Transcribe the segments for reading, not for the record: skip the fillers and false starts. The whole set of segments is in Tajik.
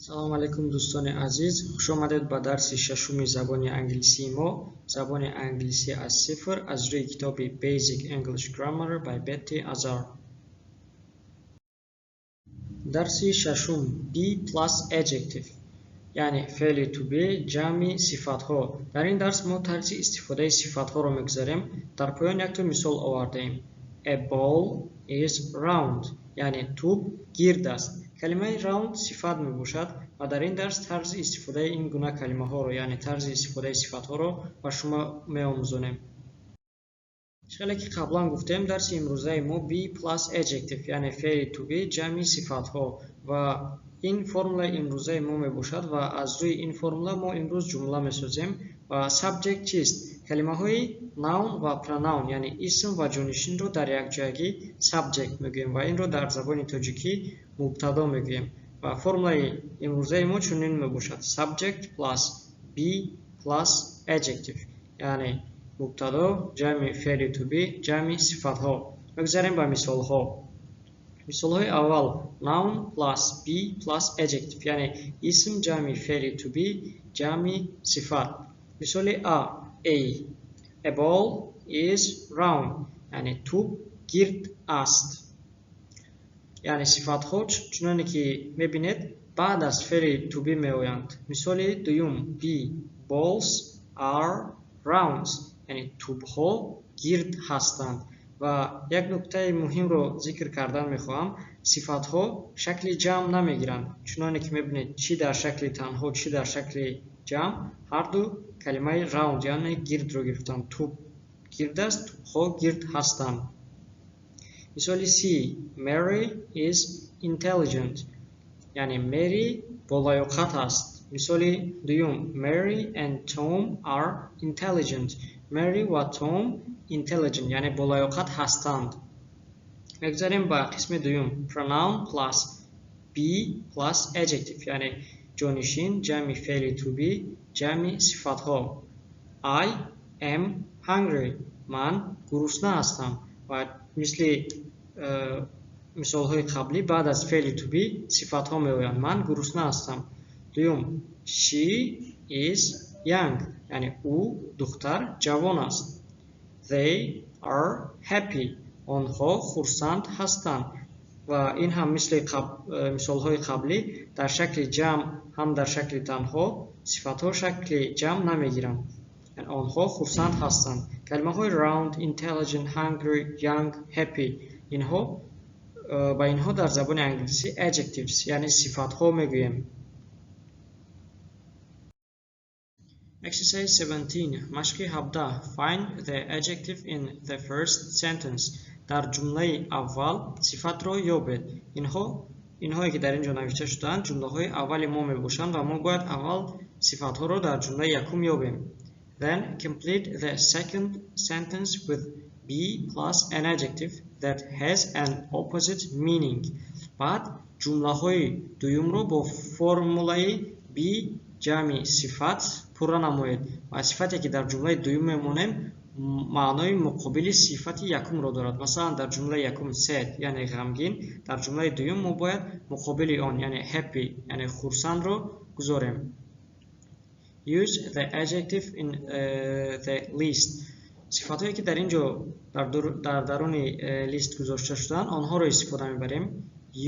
Салом алейкум, дӯстони азиз! Хуш омадед ба дарси шашуми забони англисии мо, забони англисӣ аз сифр, аз рӯи китоби Basic English Grammar by Betty Azar. Дарси шашум: be plus adjective, яъне феъли to be ҷамъи сифатҳо. Дар ин дарс мо тарзи истифодаи сифатҳоро мегузарем. Дар поён якто мисол овардаем: A ball is round, яъне тӯб гирд аст. Калимаи round сифат мебошад ва дар ин дарс тарзи истифодаи ин гуна калимаҳоро, яъне тарзи истифодаи сифатҳоро ба шумо меомӯзонем. Чӣ хеле ки қаблан гуфтем, дарси имрӯзаи мо be plus adjective, яъне феъли to be ҷамъи сифатҳо, ва ин формулаи имрӯзаи мо мебошад ва аз рӯи ин формула мо имрӯз ҷумла месозем. Ва subject чист? Калимаҳои noun ва pronoun, яъне исм ва ҷонишинро дар якҷоягӣ subject мегӯем ва инро дар забони тоҷикӣ мубтадо мегӯем. Ва формулаи имрӯзаи мо чунин мебошад: subject plus be plus adjective, яъне мубтадо ҷамъи феъли to be ҷамъи сифатҳо. Мегузарем ба мисолҳо. Мисолҳои аввал: noun plus be plus adjective, яъне исм ҷамъи феъли to be ҷамъи сифат. Мисоли а: A ball is round, яъне тӯб гирд аст. Яъне сифатҳо, чуноне ки мебинед, баъд аз феъли to be меоянд. Мисоли дуюм: B, balls are round, яъне тӯбҳо гирд ҳастанд. Ва як нуктаи муҳимро зикр кардан мехоҳам: сифатҳо шакли ҷамъ намегиранд. Чуноне ки мебинед, чӣ дар шакли танҳо, чӣ дар шакли ҷамъ, ҳарду калимаи round, яъне гирдро гирифтанд. Тӯб гирд аст, тӯбҳо гирд ҳастанд. Мисоли C: Mary is intelligent, яъне Мери болаёқат аст. Мисоли дуюм: Mary and Tom are intelligent. Mary ва Том intelligent, яъне болаёқат ҳастанд. Мегузарем ба қисми дуюм: pronoun plus be plus adjective, яъне ҷонишин ҷамъи феъли to be ҷамъи сифатҳо. I am hungry, ман гурусна ҳастам. Ва мисли мисолҳои қаблӣ, баъд аз феъли to be сифатҳо меоянд. Ман гурусна ҳастам. Дуюм: she is young, яъне ӯ духтар ҷавон аст. They are happy, онҳо хурсанд ҳастанд. Ва ин ҳам мисли мисолҳои қаблӣ, дар шакли ҷамъ ҳам дар шакли танҳо сифатҳо шакли ҷамъ намегиранд. Онҳо хурсанд ҳастанд. Калимаҳои round, intelligent, hungry, young, happy, инҳо ба инҳо дар забони англисӣ adjectives, яъне сифатҳо мегӯем. Exercise 17. Машқи 17. Find the adjective in the first sentence. Дар ҷумлаи аввал сифатро ёбед. Инҳое ки дар ин ҷо навишта шудаанд, ҷумлаҳои аввали мо мебошанд ва мо бояд аввал сифатҳоро дар ҷумлаи якум ёбем. Then complete the second sentence with be plus an adjective that has an opposite meaning. Баъд ҷумлаҳои дуюмро бо формулаи be ҷамъи сифат пурра намоед ва сифате, ки дар ҷумлаи дуюм мемонем, маънои муқобили сифати якумро дорад. Масалан, дар ҷумлаи якум sad, яъне ғамгин, дар ҷумлаи дуюм мо бояд муқобили он, яъне happy, яъне хурсандро гузорем. Use the adjective in the list. Сифатҳое, ки дар ин ҷо дар даруни лист гузошта шудаанд, онҳоро истифода мебарем.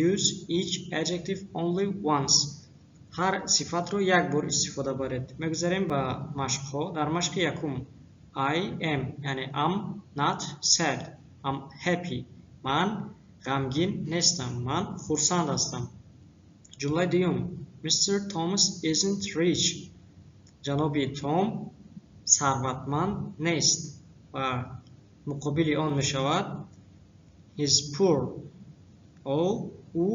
Use each adjective only once. Ҳар сифатро як бор истифода баред. Мегузарем ба машқҳо. Дар машқи якум: I am, яъне I'm not sad, I'm happy. Ман ғамгин нестам, ман хурсанд ҳастам. Ҷумлаи дуюм: Mr. Thomas isn't rich. Ҷаноби Том сарватманд нест ва муқобили он мешавад he's poor. Ӯ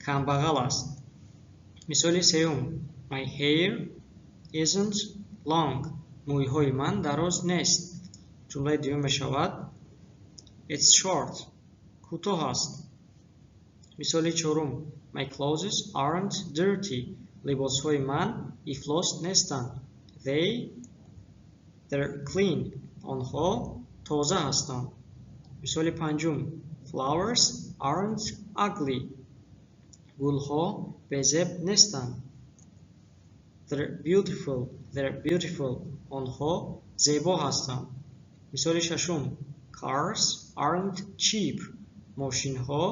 камбағал аст. Мисоли сеюм: My hair isn't long. Мӯйҳои ман дароз нест. Ҷумлаи дуюм мешавад it's short. Кӯтоҳ аст. Мисоли чорум: My clothes aren't dirty. Либосҳои ман ифлос нестанд. They're clean. Онҳо тоза ҳастанд. Мисоли панҷум: Flowers aren't ugly. Гулҳо безеб нестанд. They're beautiful. They're beautiful. Онҳо зебо ҳастанд. Мисоли шашум: Cars aren't cheap. Мошинҳо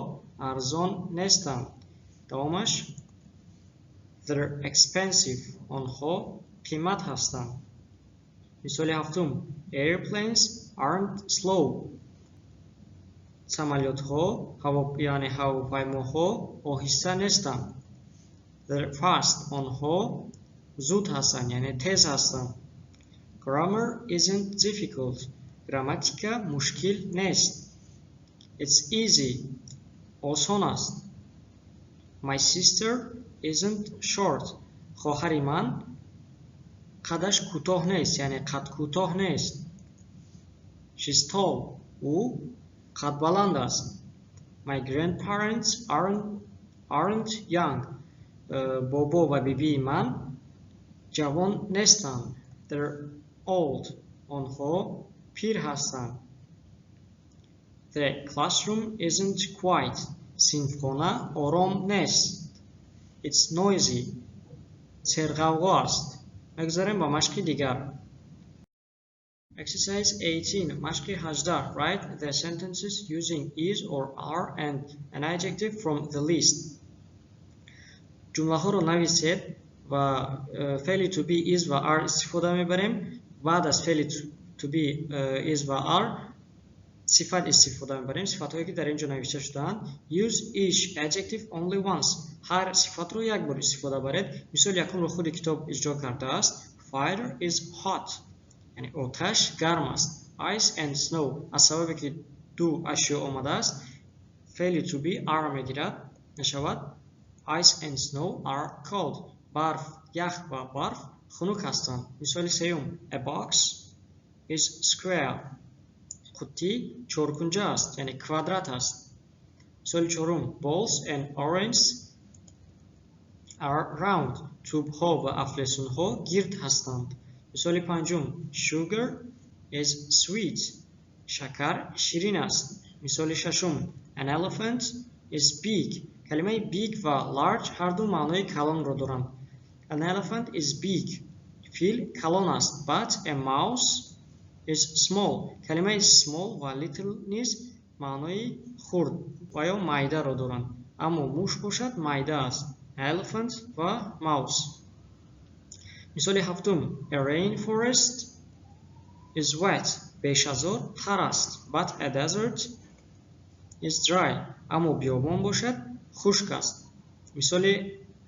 арзон нестанд. Давомаш: They're expensive. Онҳо қимат ҳастанд. Мисоли ҳафтум: Airplanes aren't slow. Самолётҳо, яъне ҳавопаймоҳо, оҳиста нестанд. They're fast. Онҳо зуд ҳастанд, яъне тез ҳастанд. Grammar isn't difficult. Грамматика мушкил нест. It's easy. Осон аст. My sister isn't short. Хоҳари ман қадаш кӯтоҳ нест, яъне қадкӯтоҳ нест. She's tall. Ӯ қадбаланд аст. My grandparents aren't young. Бобо ва бибии ман ҷавон нестанд. They're old. Онҳо пир ҳастанд. The classroom isn't quiet. Синфхона ором нест. It's noisy. Серғавғо аст. Мегузарем ба машқи дигар. Exercise 18. Машқи 18. Write the sentences using is or are and an adjective from the list. Ҷумлаҳоро нависед ва феъли to be, is ва are истифода мебарем. Баъд аз феъли to be, is ва are сифат истифода мебарем, сифатҳое, ки дар ин ҷо навишта шудаанд. Use each adjective only once. Ҳар сифатро як бор истифода баред. Мисоли якумро худи китоб иҷро кардааст. Fire is hot, яъне оташ гарм аст. Ice and snow. Аз сабабе ки ду ашё омадааст, феъли to be are мегирад, мешавад ice and snow are cold. Барф, ях ва барф хунук ҳастанд. Мисоли сеюм: A box is square. Қуттӣ чоркунҷа аст, яъне квадрат аст. Мисоли чорум: Balls and oranges are round. Тӯбҳо ва афлесунҳо гирд ҳастанд. Мисоли панҷум: Sugar is sweet. Шакар ширин аст. Мисоли шашум: An elephant is big. Калимаи big ва large ҳарду маънои калонро доранд. An elephant is big. Фил калон аст. But a mouse is small. Калимаи small ва little низ маънои хурд ва ё майдаро доранд, аммо муш бошад майда аст. Elephant ва mouse. Мисоли ҳафтум: A rainforest is wet. Бешазор тар аст. But a desert is dry. Аммо биёбон бошад хушк аст. Мисоли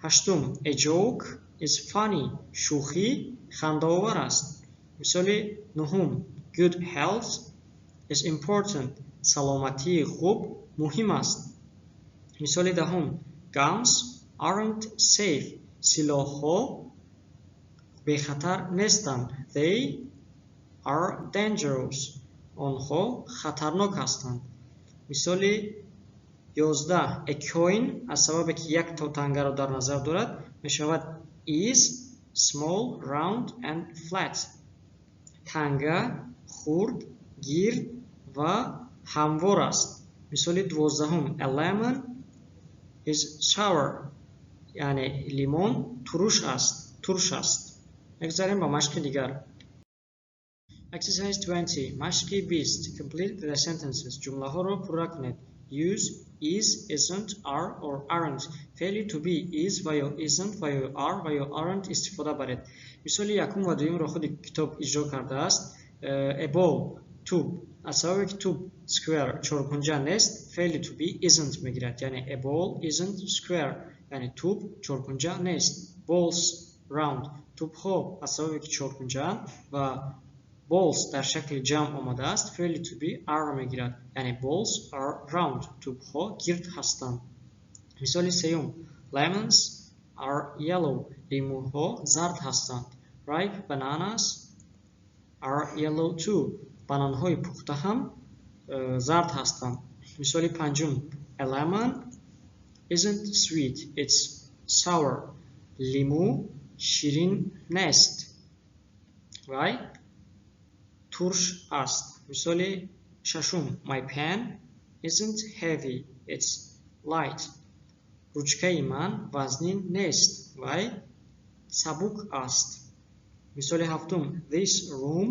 ҳаштум: A joke is funny. Шӯхӣ хандаовар аст. Мисоли нуҳум: Good health is important. Саломатии хуб муҳим аст. Мисоли даҳум: Guns aren't safe. Силоҳҳо бехатар нестанд. They are dangerous. Онҳо хатарнок ҳастанд. Мисоли 11: A coin, аз сабабе ки як то тангаро дар назар дорад, мешавад is small, round and flat. Танга хурд, гирд ва ҳамвор аст. Мисоли 12-ум: A lemon is sour, яъне лимон туруш аст, турш аст. Мегузарем ба машқи дигар. Exercise 20. Машқи 20. Complete the sentences. Ҷумлаҳоро пурра кунед. Use is, isn't, are or aren't. Феъли to be, is ва ё isn't ва ё are ва ё aren't истифода баред. Мисоли якум ва дуюмро худи китоб иҷро кардааст. A ball, тӯб. Аз сабабе ки тӯб square, чоркунҷа нест, феъли to be isn't мегирад, яъне a ball isn't square, яъне тӯб чоркунҷа нест. Balls round. Тӯбҳо, аз сабабе ки чоркунҷаанд ва balls дар шакли ҷамъ омадааст, феъли to be are мегирад, яъне balls are round. Тӯбҳо гирд ҳастанд. Мисоли сеюм: Lemons are yellow. Лимӯҳо зард ҳастанд. Ripe bananas are yellow too. Бананҳои пухта ҳам зард ҳастанд. Мисоли панҷум: A lemon isn't sweet, it's sour. Лимӯ ширин нест, вай турш аст. Мисоли шашум: My pen isn't heavy, it's light. Ручкаи ман вазнин нест, вай Сабук аст. Мисоли ҳафтум: This room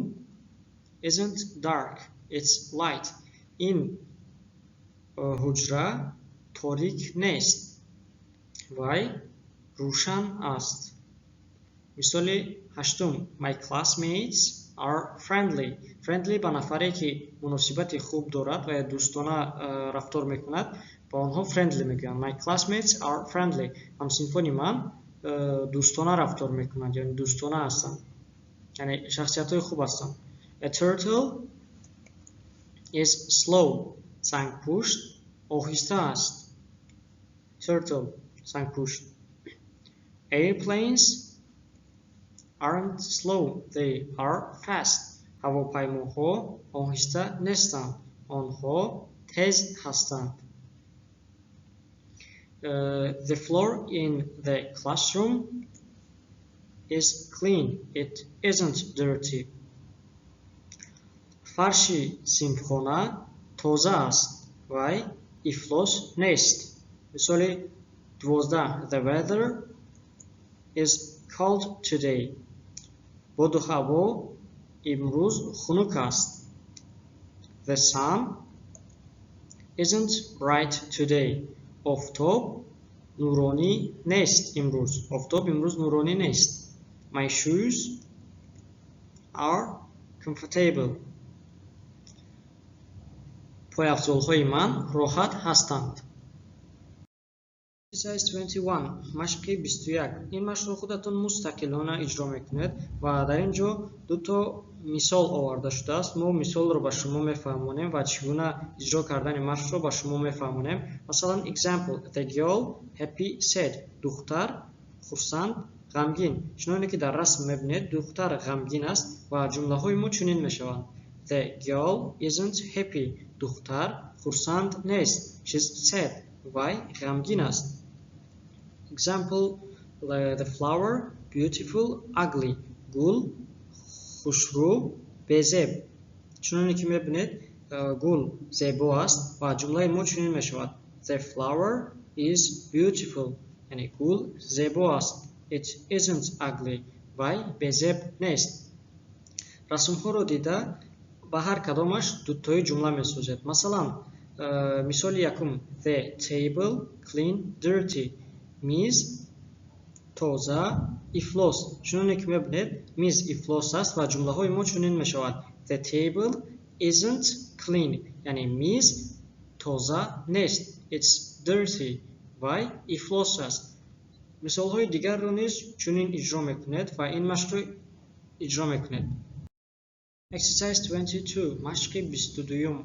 isn't dark. It's light. Ин ҳуҷра торик нест, вай рӯшан аст. Мисоли ҳаштум: My classmates are friendly. Friendly ба нафаре, ки муносибати хуб дорад ва ё дӯстона рафтор мекунад, ба онҳо friendly мегӯянд. My classmates are friendly. Ҳамсинфони ман дӯстона рафтор мекунанд, яъне дӯстона ҳастанд, яъне шахсиятҳои хуб ҳастанд. A turtle is slow. Сангпушт оҳиста аст. Turtle, сангпушт. Airplanes aren't slow, they are fast. Ҳавопаймоҳо оҳиста нестанд, онҳо тез ҳастанд. The floor in the classroom is clean. It isn't dirty. Фарши синфхона тоза аст, вай ифлос нест. Мисоли 12: The weather is cold today. Боду ҳаво имрӯз хунук аст. The sun isn't bright today. Офтоб нуронӣ нест имрӯз. Офтоб имрӯз нуронӣ нест. My shoes are comfortable. Пойафзолҳои ман роҳат ҳастанд. Exercise 21. Машқи 21. Ин машқро худатон мустақилона иҷро мекунед ва дар ин ҷо дуто мисол оварда шудааст. Мо мисолро ба шумо мефаҳмонем ва чӣ гуна иҷро кардани машқро ба шумо мефаҳмонем. Масалан, example: The girl happy, sad. Духтар хурсанд, ғамгин. Чуноне ки дар расм мебинед, духтар ғамгин аст ва ҷумлаҳои мо чунин мешаванд: The girl isn't happy. Духтар хурсанд нест. She's sad. Вай ғамгин аст. Example: The flower beautiful, ugly. Гул хушрӯ, безеб. Чуноне ки мебинед, гул зебо аст ва ҷумлаи мо чунин мешавад: The flower is beautiful, яъне гул зебо аст. It isn't ugly. Вай безеб нест. Расмҳоро дида, ба ҳар кадомаш дутои ҷумла месозед. Масалан, мисоли якум: The table clean, dirty. Миз тоза, ифлос. Чуноне ки мебинед, миз ифлос аст ва ҷумлаҳои мо чунин мешавад: The table isn't clean, яъне миз тоза нест. It's dirty. Вай ифлос аст. Мисолҳои дигарро низ чунин иҷро мекунед ва ин машқро иҷро мекунед. Exercise 22. Машқи 22-юм.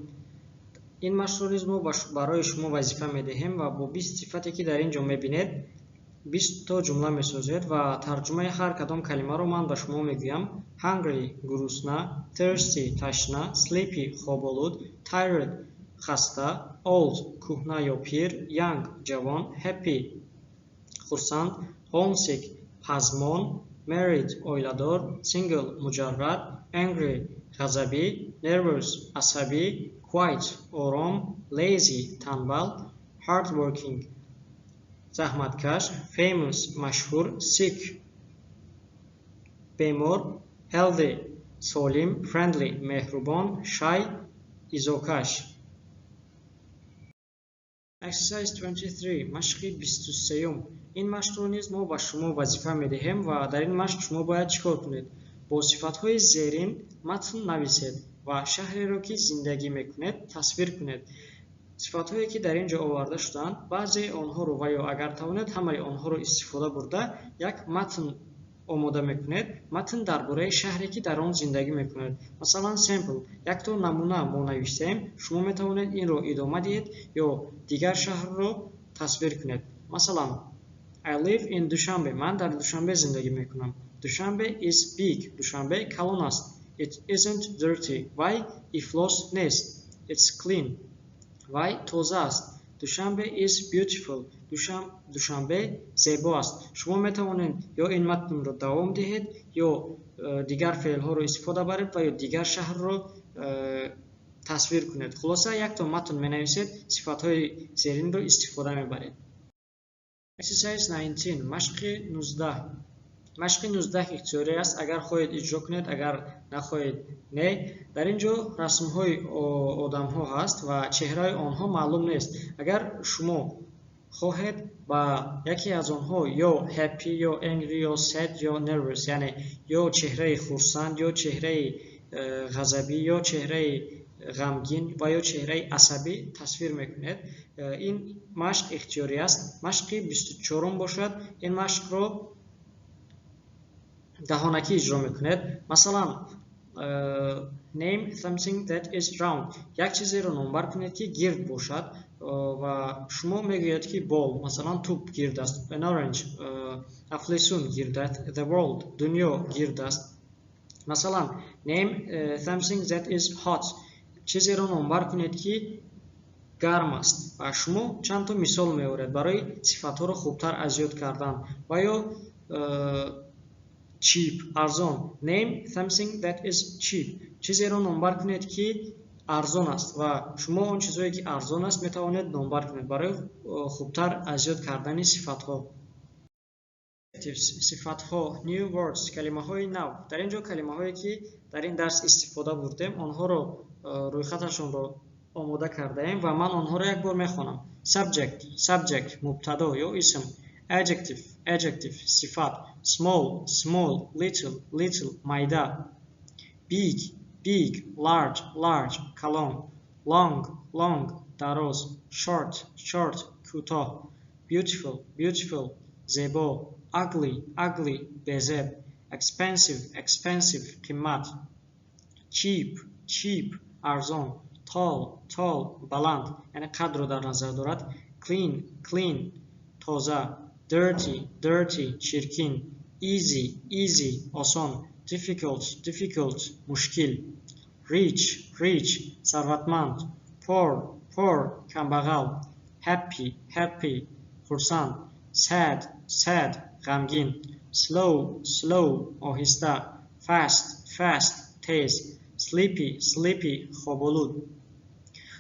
Ин машқро низ мо барои шумо вазифа медиҳем ва бо 20 сифате, ки дар ин ҷо мебинед, 20-то ҷумла месозед ва тарҷумаи ҳар кадом калимаро ман ба шумо мегӯям. Hungry, гурусна, thirsty, ташна, sleepy, хоболуд, tired, хаста, old, кӯҳна ё пир, young, ҷавон, happy, хурсанд, homesick, пазмон, married, оиладор, single, муҷаррад, angry, ғазабӣ, nervous, асабӣ, quiet, ором, lazy, танбал, hardworking, заҳматкаш, famous, машҳур, sick, бемор, healthy, солим, friendly, меҳрубон, shy, изокаш. Exercise 23. Машқи 23-юм. Ин машқро низ мо ба шумо вазифа медиҳем ва дар ин машқ шумо бояд чӣ кор кунед? Бо сифатҳои зерин матн нависед ва шаҳреро, ки зиндагӣ мекунед, тасвир кунед. Сифатҳое, ки дар ин ҷо оварда шудаанд, баъзеи онҳоро ва ё агар тавонед, ҳамаи онҳоро истифода бурда, як матн омода мекунед, матн дар бораи шаҳре, ки дар он зиндагӣ мекунед. Масалан, sample, якто намуна мо навиштаем. Шумо метавонед инро идома диҳед ё дигар шаҳрро тасвир кунед. Масалан, I live in Dushanbe. Ман дар Душанбе зиндагӣ мекунам. Dushanbe is big. Душанбе калон аст. It isn't dirty. Вай ифлос нест. It's clean. Вай тоза аст. Dushanbe is beautiful. Душанбе зебо аст. Шумо метавонед ё ин матнро давом диҳед, ё дигар феълҳоро истифода баред ва ё дигар шаҳрро тасвир кунед. Хулоса, якто матн менависед, сифатҳои зеринро истифода мебаред. Exercise 19. Машқи 19. Машқи 19 ихтиёрӣ аст. Агар хоҳед, иҷро кунед, агар нахоҳед, не. Дар ин ҷо расмҳои одамҳо ҳаст ва чеҳраи онҳо маълум нест. Агар шумо хоҳед, ба яке аз онҳо ё happy, ё angry, ё sad, ё nervous, яъне ё чеҳраи хурсанд, ё чеҳраи ғазабӣ, ё чеҳраи ғамгин ва ё чеҳраи асабӣ тасвир мекунед. Ин машқ ихтиёрӣ аст. Машқи 24-ум бошад, ин машқро даҳонакӣ иҷро мекунед. Масалан, name something that is round, як чизеро номбар кунед, ки гирд бошад, ва шумо мегӯед, ки ball, масалан, тӯб гирд аст, an orange, афлесун гирд аст, the world, дунё гирд аст. Масалан, name something that is hot, чизеро номбар кунед, ки гарм аст, ва шумо чанд то мисол меоред барои сифатҳоро хубтар аз ёд кардан. Ва ё cheap, арзон, name something that is cheap, чизеро номбар кунед, ки арзон аст, ва шумо он чизҳое, ки арзон аст, метавонед номбар кунед барои хубтар аз ёд кардани сифатҳо. Сифатҳо. New words, калимаҳои нав. Дар ин ҷо калимаҳое, ки дар ин дарс истифода бурдем, онҳоро рӯйхаташонро омода кардаем ва ман онҳоро як бор мехонам. Subject, subject, мубтадо ё исм. Adjective, adjective, сифат. Small, small, little, little, майда. Big, big, large, large, калон. Long, long, дароз. Short, short, кӯтоҳ. Beautiful, beautiful, зебо. Ugly, ugly, безеб. Expensive, expensive, қимат. Cheap, cheap, арзон. Tall, tall, баланд, яъне қадро дар назар дорад. Clean, clean, тоза. Dirty, dirty, чиркин. Easy, easy, осон. Difficult, difficult, мушкил. Rich, rich, сарватманд. Poor, poor, камбағал. Happy, happy, хурсанд. Sad, sad, ғамгин. Slow, slow, оҳиста. Fast, fast, тез. Sleepy, sleepy, хоболуд.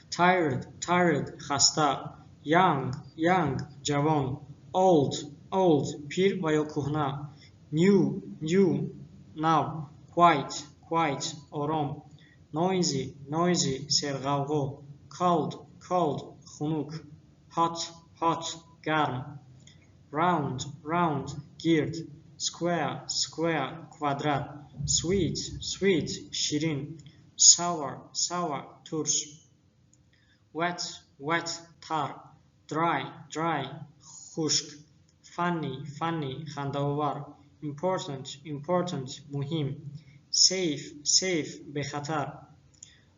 Tired, tired, хаста. Young, young, ҷавон. Old, old, пир ва ё кӯҳна. New, new, нав. Quiet, quiet, ором. Noisy, noisy, серғавғо. Cold, cold, хунук. Hot, hot, гарм. Round, round, гирд. Square, square, квадрат. Sweet, sweet, ширин. Sour, sour, турш. Wet, wet, тар. Dry, dry, хушк. Funny, funny, хандаовар. Important, important, муҳим. Safe, safe, бехатар.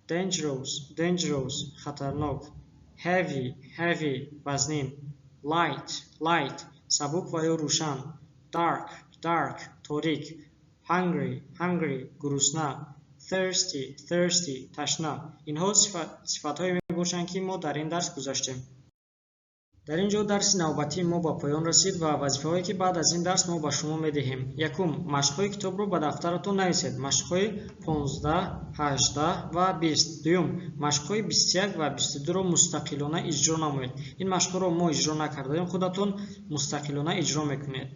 Dangerous, dangerous, хатарнок. Heavy, heavy, вазнин. Light, light, сабук ва ё рӯшан. Dark, dark, торик. Hungry, hungry, гурусна. Thirsty, thirsty, ташна. Инҳо сифатҳое мебошанд, ки мо дар ин дарс гузаштем. Дар ин ҷо дарси навбатии мо ба поён расид ва вазифаҳое, ки баъд аз ин дарс мо ба шумо медиҳем. Якум: машқҳои китобро ба дафтаратон нависед, машқҳои 15, 18 ва 20. Дуюм: машқҳои 21 ва 22-ро мустақилона иҷро намоед. Ин машқҳоро мо иҷро накардаем, худатон мустақилона иҷро мекунед.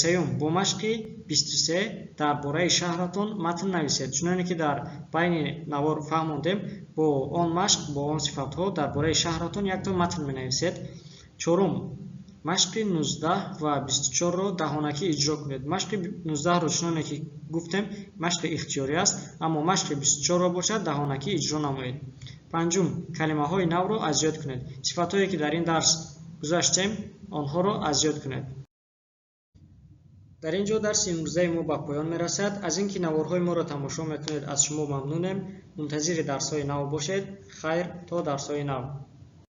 Сеюм: бо машқи 23 дар бораи шаҳратон матн нависед. Чуноне ки дар байни навор фаҳмондем, бо он машқ, бо он сифатҳо дар бораи шаҳратон якто матн менависед. Чорум: машқи 19 ва 24-ро даҳонакӣ иҷро кунед. Машқи 19-ро, чуноне ки гуфтем, машқи ихтиёрӣ аст, аммо машқи 24-ро бошад, даҳонакӣ иҷро намоед. Панҷум: калимаҳои навро аз ёд кунед. Сифатҳое, ки дар ин дарс гузаштем, онҳоро аз ёд кунед. Дар ин ҷо дарси имрӯзаи мо ба поён мерасад. Аз ин ки наворҳои моро тамошо мекунед, аз шумо мамнунем. Мунтазири дарсҳои нав бошед. Хайр, то дарсҳои нав.